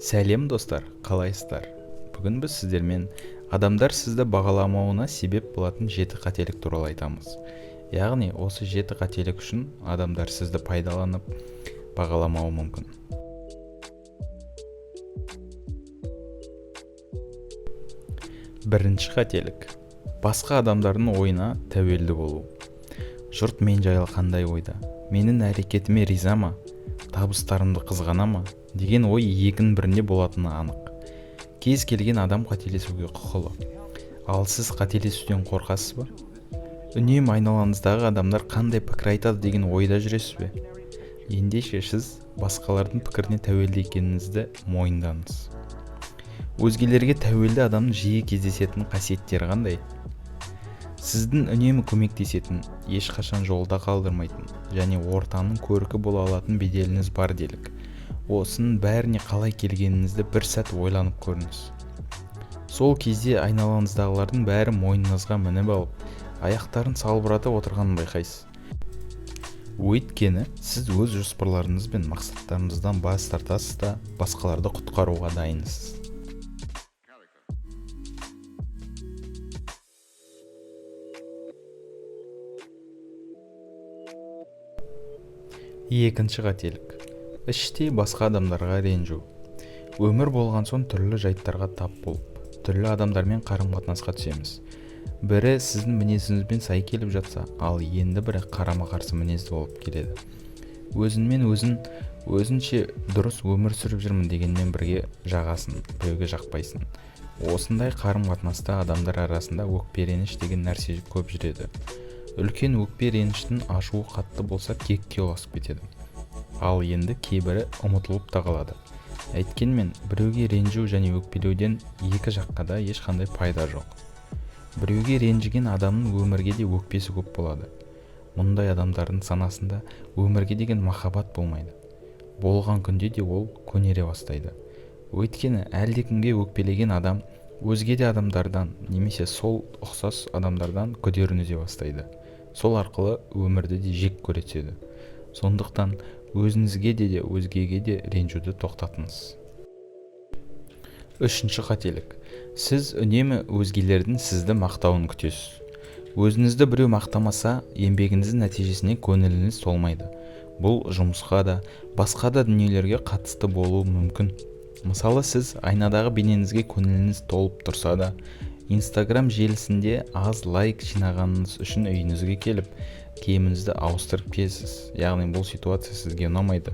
Сәлем, достар, қалайсыздар? Бүгін біз сіздермен адамдар сізді бағаламауына себеп болатын 7 қателік туралы айтамыз. Яғни осы 7 қателік үшін адамдар сізді пайдаланып бағаламауы мүмкін. Бірінші қателік. Басқа адамдардың ойына тәуелді болу. Жұрт мен жайлы қандай ойда? Менің әрекетіме риза ма? Табыстарымды қызғана ма? Деген ой екінің бірінде болатыны анық. Кез келген адам қателесуге құқылы. Ал сіз қателесуден қорқасыз ба? Үнемі айналаңыздағы адамдар қандай пікір айтады деген ойда жүресіз бе? Ендеше сіз басқалардың пікіріне тәуелді екеніңізді мойындаңыз. Өзгелерге тәуелді адамның жиі кездесетін қасиеттері қандай? Сіздің үнемі көмектесетін, ешқашан жолда қалдырмайтын және ортаның көркі бола алатын беделіңіз бар делік. Осының бәріне қалай келгеніңізді бір сәт ойланып көріңіз. Сол кезде айналаңыздағылардың бәрі мойныңызға мініп алып, аяқтарын салбыратып отырғанын байқайсыз. Өйткені сіз өз жоспарларыңыз бен мақсаттарыңыздан бас тартасыз да басқаларды құтқаруға дайынсыз. Екінші қателік. Іштей басқа адамдарға ренжу. Өмір болған соң түрлі жайттарға тап болып, түрлі адамдармен қарым-қатынасқа түсеміз. Бірі сіздің мінезіңізбен сай келіп жатса, ал енді бірі қарама-қарсы мінезді болып келеді. Өзіңмен өзің өзінше дұрыс өмір сүріп жүрмін дегенмен бірге жағасың, біреуге жақпайсың. Осындай қарым-қатынаста адамдар арасында өкпе реніш деген нәрсе көп жүреді. Үлкен өкпе реніштің ашуы қатты болса кекке ұласып кетеді. Ал енді кейбірі ұмытылып та қалады. Әйткенмен біреуге ренжу және өкпелеуден екі жаққа да ешқандай пайда жоқ. Біреуге ренжіген адамның өмірге де өкпесі көп болады. Мұндай адамдардың санасында өмірге деген махаббат болмайды. Болған күнде де ол көнере бастайды. Өйткені әлдекімге өкпелеген адам өзге де адамдардан немесе сол ұқсас адамдардан күдерін үзе бастайды. Сол арқылы өмірді де жек көре түседі. Сондықтан өзіңізге де өзгеге де ренжуді тоқтатыңыз. Үшінші қателік. Сіз үнемі өзгелердің сізді мақтауын күтесіз. Өзіңізді біреу мақтамаса, еңбегіңіздің нәтижесіне көңіліңіз толмайды. Бұл жұмысқа да, басқа да дүниелерге қатысты болуы мүмкін. Мысалы, сіз айнадағы бейнеңізге көңіліңіз толып тұрса да, Инстаграм желісінде аз лайк жинағаныңыз үшін үйіңізге келіп, киіміңізді ауыстырып келесіз. Яғни бұл ситуация сізге ұнамайды.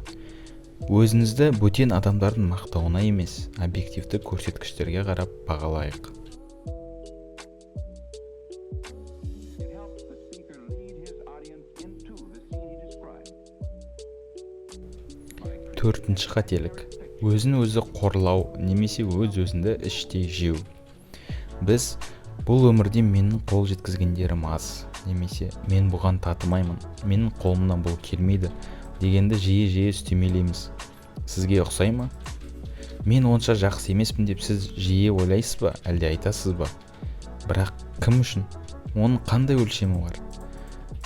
Өзіңізді бөтен адамдардың мақтауына емес, объективті көрсеткіштерге қарап бағалайық. Төртінші қателік. Өзін өзі қорлау немесе өз-өзіңді іштей жеу. Біз бұл өмірде менің қол жеткізгендерім аз, немесе мен бұған татымаймын, менің қолымнан бұл келмейді дегенді жиі-жиі үстемелейміз. Сізге ұқсай ма? Мен онша жақсы емеспін деп сіз жиі ойлайсыз ба, әлде айтасыз ба? Бірақ кім үшін? Оның қандай өлшемі бар?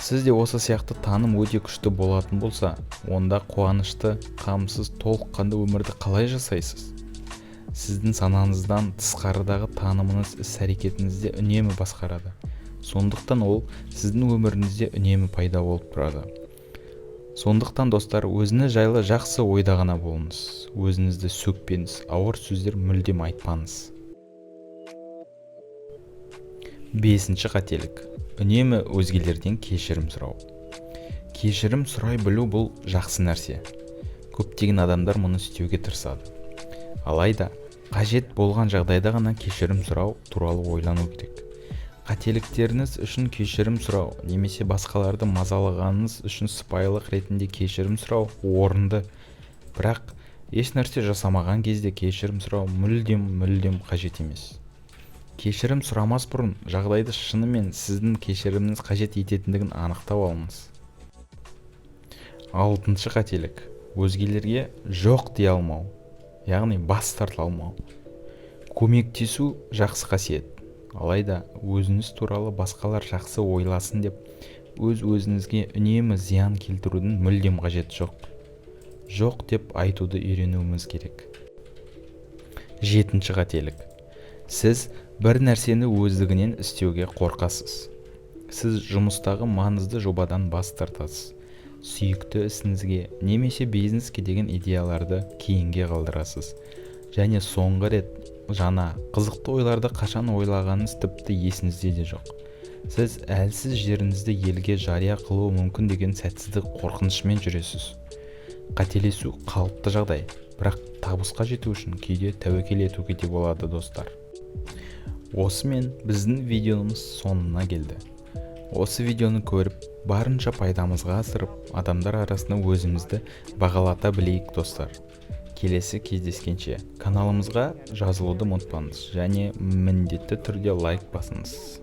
Сізде осы сияқты таным өте күшті болатын болса, онда қуанышты, қамсыз, толыққанды өмірді қалай жасайсыз? Сіздің санаңыздан тысқарыдағы танымыңыз іс-әрекетіңізде үнемі басқарады. Сондықтан ол сіздің өміріңізде үнемі пайда болып тұрады. Сондықтан, достар, өзіңіз жайлы жақсы ойда ғана болыңыз. Өзіңізді сөкпеңіз, ауыр сөздер мүлдем айтпаңыз. Бесінші қателік. Үнемі өзгелерден кешірім сұрау. Кешірім сұрай білу бұл жақсы нәрсе. Көптеген адамдар мұны істеуге тырысады. Алайда қажет болған жағдайда ғана кешірім сұрау туралы ойлану керек. Қателіктеріңіз үшін кешірім сұрау немесе басқаларды мазалағаныңыз үшін сыпайылық ретінде кешірім сұрау орынды. Бірақ еш нәрсе жасамаған кезде кешірім сұрау мүлдем қажет емес. Кешірім сұрамас бұрын жағдайды шынымен сіздің кешіріміңіз қажет ететіндігін анықтап алыңыз. Алтыншы қателік. Өзгелерге жоқ дей алмау, яғни бас тарта алмау. Көмектесу жақсы қасиет. Алайда өзіңіз туралы басқалар жақсы ойласын деп өз-өзіңізге үнемі зиян келтірудің мүлдем қажеті жоқ. Жоқ деп айтуды үйренуіміз керек. Жетінші қателік: сіз бір нәрсені өздігінен істеуге қорқасыз. Сіз жұмыстағы маңызды жобадан бас тартасыз, сүйікті ісіңізге немесе бизнеске деген идеяларды кейінге қалдырасыз және соңғы рет жаңа, қызықты ойларды қашан ойлағаныңыз тіпті есіңізде де жоқ. Сіз әлсіз жеріңізді елге жария қылуы мүмкін деген сәтсіздік қорқынышымен жүресіз. Қателесу қалыпты жағдай, бірақ табысқа жету үшін кейде тәуекел етуге де болады. Достар, осымен біздің видеомыз соңына келді. Осы видеоны көріп, барынша пайдамызға асырып, адамдар арасында өзімізді бағалата білейік. Достар, келесі кездескенше! Каналымызға жазылуды ұмытпаңыз және міндетті түрде лайк басыңыз.